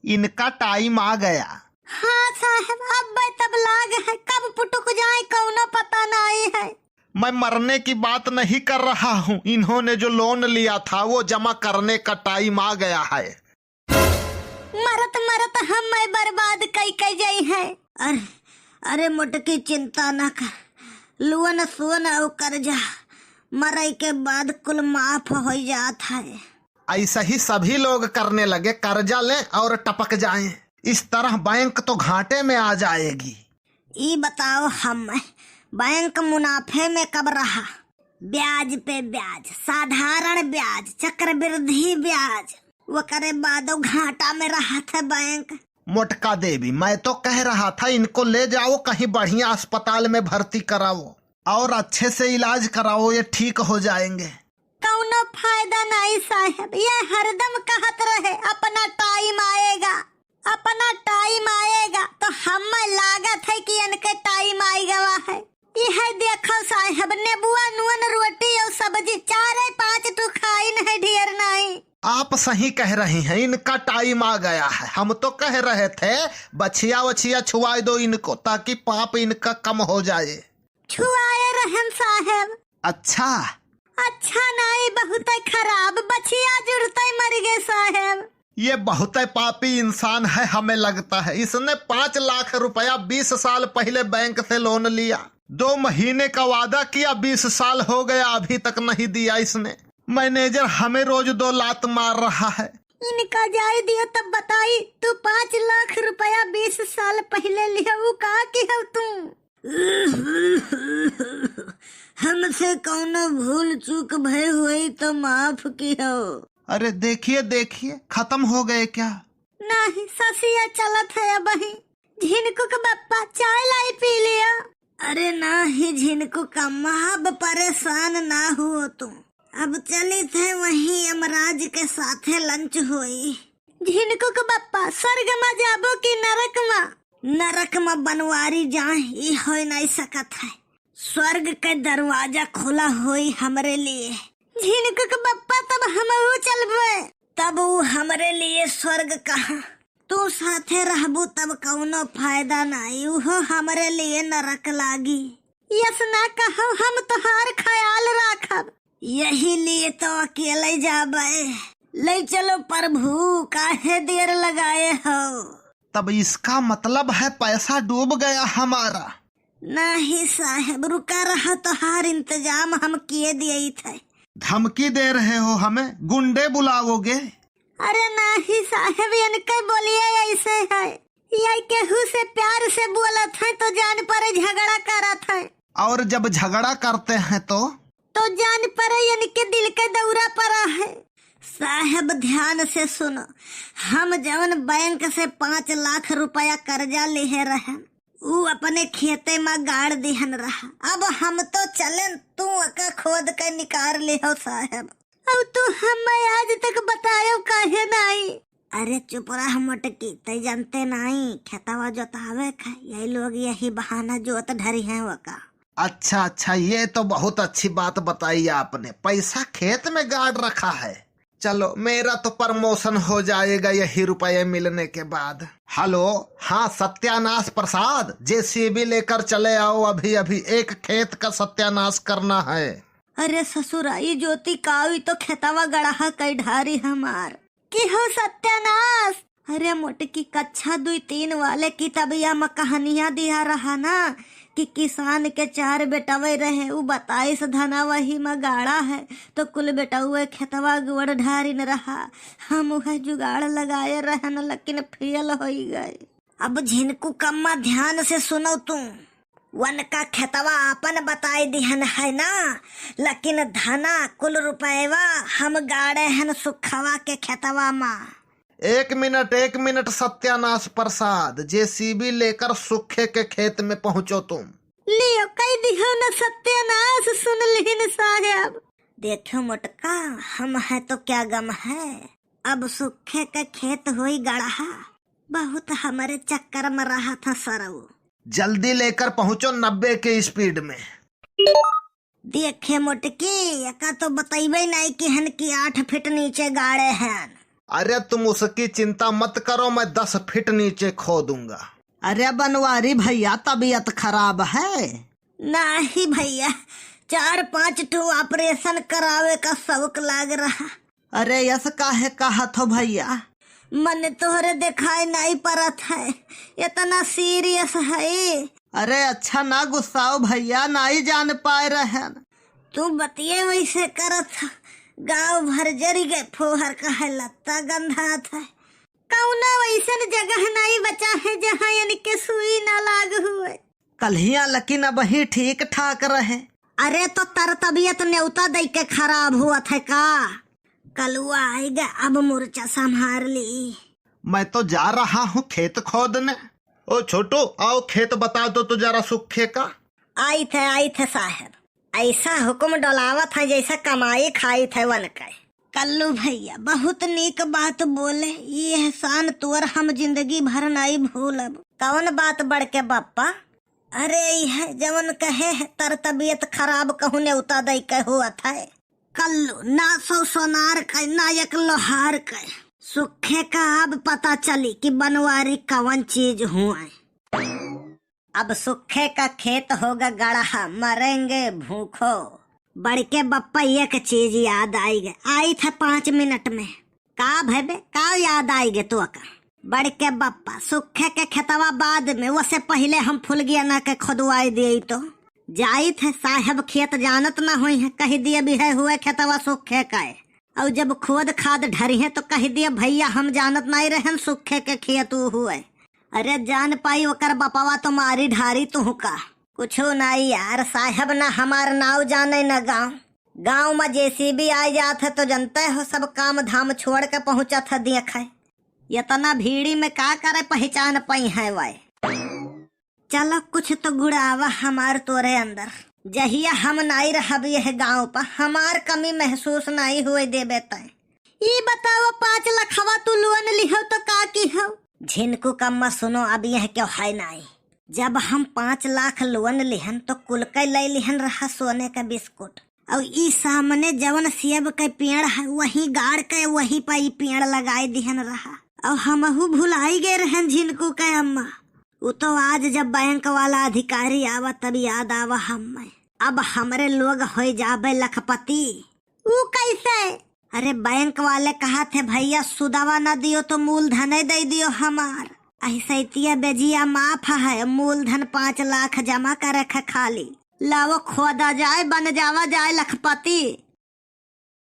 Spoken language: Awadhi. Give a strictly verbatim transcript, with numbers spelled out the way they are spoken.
इनका टाइम आ गया। हाँ साहेब, अब तब लाग है, कब पुटुक जाए कौनो पता नाई है। मैं मरने की बात नहीं कर रहा हूँ, इन्होंने जो लोन लिया था वो जमा करने का टाइम आ गया है। मरत मरत हम मैं बर्बाद कई कई जाई है। अरे, अरे मोटकी चिंता न कर, लोन सोन और कर्जा मरई के बाद कुल माफ हो जात है। ऐसा ही सभी लोग करने लगे, कर्जा लें और टपक जाएं। इस तरह बैंक तो घाटे में आ जाएगी। ई बताओ, हम बैंक मुनाफे में कब रहा? ब्याज पे ब्याज, साधारण ब्याज, चक्रवृद्धि ब्याज, ओकरे बादो घाटा में रहत है बैंक। मोटका देवी, मैं तो कह रहा था इनको ले जाओ कहीं बढ़िया अस्पताल में भर्ती कराओ और अच्छे से इलाज कराओ, ये ठीक हो जाएंगे। कौनो फायदा नाई साहेब, ये हरदम कहत रहे अपना टाइम आएगा, अपना टाइम आएगा, तो हमें लागत है कि इनके टाइम आई गवा है। यह देखो साहेब, नेबुआ नून रोटी और सब्जी, चारे पाँच ठो खाइन है, ढेर नाई। आप सही कह रही हैं, इनका टाइम आ गया है। हम तो कह रहे थे बछिया वछिया छुआई दो इनको, ताकि पाप इनका कम हो जाए। छुआए रहन साहेब। अच्छा। अच्छा नाई, बहुत खराब, बछिया जुड़ते मर गए साहेब। ये बहुत पापी इंसान है, हमें लगता है इसने पाँच लाख रुपया बीस साल पहले बैंक से लोन लिया, दो महीने का वादा किया, बीस साल हो गया, अभी तक नहीं दिया इसने। मैनेजर हमें रोज दो लात मार रहा है। इनका जाए दियो तब बताई, तू पाँच लाख रुपया बीस साल पहले लिया, वो का किहौ तू? हमसे कौनो भूल चूक भय हुई तो माफ किहो। अरे देखिए, देखिए, खत्म हो गए क्या? नाही, ससिया चलत है अबही। झिनकुक बप्पा, चाय लाई पी लिया। अरे नाही झिनकुक अम्मा, अब परेशान ना हुओ तुम। अब चलित है वहीं यमराज के साथे lunch होई। झिनकुक बप्पा, स्वर्ग मा जाबो कि नरक मा? नरक मा बनवारी जाए, ई होय नहीं सकत है। स्वर्ग के दरवाजा खुला होई हमरे लिए। झिनकुक बप्पा, तब हमहू चलबे। तब ऊ हमरे लिए स्वर्ग कहाँ, तू साथे रहबू तब कौनो फायदा नाई, उहो हमरे लिए नरक लागी। यस ना कहो, हम तोहार ख्याल राखब। यही लिए तो अकेले जाबे। ले चलो प्रभु, काहे देर लगाए हो? तब इसका मतलब है पैसा डूब गया हमारा। नहीं साहेब, रुका रहा, तोहार इंतजाम हम किए दिए थे। धमकी दे रहे हो हमें, गुंडे बुलाओगे? अरे नाही साहेब, इनके बोलिए ऐसे है, ये केहू से प्यार से बोलत है तो जान परे झगड़ा करत है। और जब झगड़ा करते हैं तो? तो जान परे इनके दिल के दौरा परा है। साहेब ध्यान से सुनो, हम जवन बैंक से पाँच लाख रुपया कर्जा लेहे रहन, ऊ अपने खेते मा गाड़ दिहन रहा। अब हम तो चलेन, तू ओका खोद के निकार लिहो साहेब। अब तू हमें आज तक बतायो काहे नाई? अरे चुप रह मोटकी, तै जानते नाई, खेतवा जोतावे का, यही लोग यही बहाना जोत ढरी हैं ओका। अच्छा, अच्छा, ये तो बहुत अच्छी बात बताई आपने, पैसा खेत में गाड़ रखा है। चलो, मेरा तो promotion हो जाएगा यही रुपये मिलने के बाद। हेलो, हाँ, सत्यानाश प्रसाद, जेसीबी लेकर चले आओ अभी अभी, एक खेत का सत्यानाश करना है। अरे ससुरा, ई जोती काऊ, ई तो खेतवा गड़हा कई ढारी हमार। कि हो सत्यानाश? अरे मोटकी, कक्षा दुई तीन वाले किताबिया में कहानियां दिया रहा ना कि किसान के चार बेटवे रहे, उ बताइस धना वही में गाड़ा है, तो कुल बेटवे खेतवा गुड़ ढारिन रहा। हम उहे जुगाड़ लगाए रहन, लेकिन फेल होई गए। अब झिनकू कम्मा ध्यान से सुनो तू, वनका खेतवा आपन बताई दिहन है ना, लेकिन धना कुल रुपयवा हम गाड़े हन सुखवा के खेतवा मा। एक मिनट, एक मिनट सत्यानाश प्रसाद, जेसीबी लेकर सुखे के खेत में पहुंचो तुम। लियो, कई दिहो न सत्यानाश, सुन लिहिन साहेब। देखो मोटका, हम है तो क्या गम है, अब सुखे के खेत होई गड़हा, बहुत हमरे चक्कर में रहा था सरऊ। जल्दी लेकर पहुंचो नब्बे के स्पीड में। देखे मोटकी, एका तो बतइबे नाई किहन कि आठ फीट नीचे गाड़े हन। अरे तुम उसकी चिंता मत करो, मैं दस फीट नीचे खोदूंगा। अरे बनवारी भैया, तबीयत खराब है? नाही भैया, चार पाँच ठो operation करावे का शौक लाग रहा। अरे यस काहे कहत हो भैया? मने तोहरे देखाई नाही परत है, इतना serious है। अरे अच्छा ना गुस्साओ भैया, नाही जान पाए रहन। तू बतिये वैसे करत ह, गाँव भर जरी गए फोहर कहे लत्ता गंधात है। कौनो वैसन जगह नाही बचा है जहाँ इनके सुई ना लाग हुए। कल्हिया लकिन अबहीं ठीक ठाक रहे। अरे तो तर तबीयत नेवता दई के खराब हुआ था का? कलुआ आइगा, अब मोर्चा संभार ली। मैं तो जा रहा हूँ खेत खोदने। ओ छोटू, आओ खेत बता दो तो जरा सुखे का। आइत है, आइत है साहेब। ऐसा हुकुम डोलावत है जैसा कमाई खाइत है वन के। कल्लू भैया, बहुत नीक बात बोले, ई एहसान तोर हम जिंदगी भर नाई भूलब। कौन बात बड़के बप्पा? अरे ई है जवन कहे है तर तबीयत खराब कहूँ नेवता दई के हुआ था। कल्लू, ना सौ सोनार के, ना एक लोहार के। सुखे का अब पता चली कि बनवारी कवन चीज हुए। अब सुखे का खेत होगा गड़हा, मरेंगे भूखो। बड़के बप्पा एक चीज याद आई गए, आई था पाँच मिनट में। का भय बे, का याद आई गे तो का? बड़के बप्पा, सुखे के खेतवा बाद में, वसे पहिले हम फुलगिया ना के खोदवाई दिए तो। जाइत है साहेब खेत, जानत ना होई है, कह दिए भी है हुए खेतवा सुखे का है। और जब खोद खाद ढरी है तो कह दिए भैया हम जानत नहीं रहन सुखे के खेत ऊ हुए। अरे जान पाई ओकर बपवा तो मारी ढारी तुहका। कुछो नाई यार, साहेब ना हमार नाव जाने न गाँव। गाँव में जेसीबी आ जात है तो जनते हो सब काम धाम छोड़ के पहुँचत है देखे। इतना भीड़ी में का करे पहचान पाई है वाय। चलो कुछ तो गुड़ावा हमार तोरे अंदर। जहिया हम नाई रहब यह गाँव पर हमार कमी महसूस नाई हुए देबे तय। ई बताओ पाँच लखवा तू लोन लिहो तो का की हो? झिनकू कम्मा सुनो, अब यह क्यों है नाई। जब हम पाँच लाख लोन लिहन तो कुल के ले लिहन रहा सोने का बिस्कुट। और ई सामने जवन सेब के पेड़ है वही गाड़ के वही पर ई पेड़ लगाए दिहन रहा। और हमहू भुलाई गए रहन झिनकू के अम्मा। उ तो आज जब बैंक वाला अधिकारी आवा तब याद आवा हमें। अब हमरे लोग होई जाबे लखपति। ऊ कैसे? अरे बैंक वाले कहत है भैया सुदवा न दियो तो मूलधने दे दियो हमार। अहिसैतिया बेजिया माफ है, मूलधन पाँच लाख जमा करे खे खाली। लावो खोदा जाए बन जावा जाए लखपति।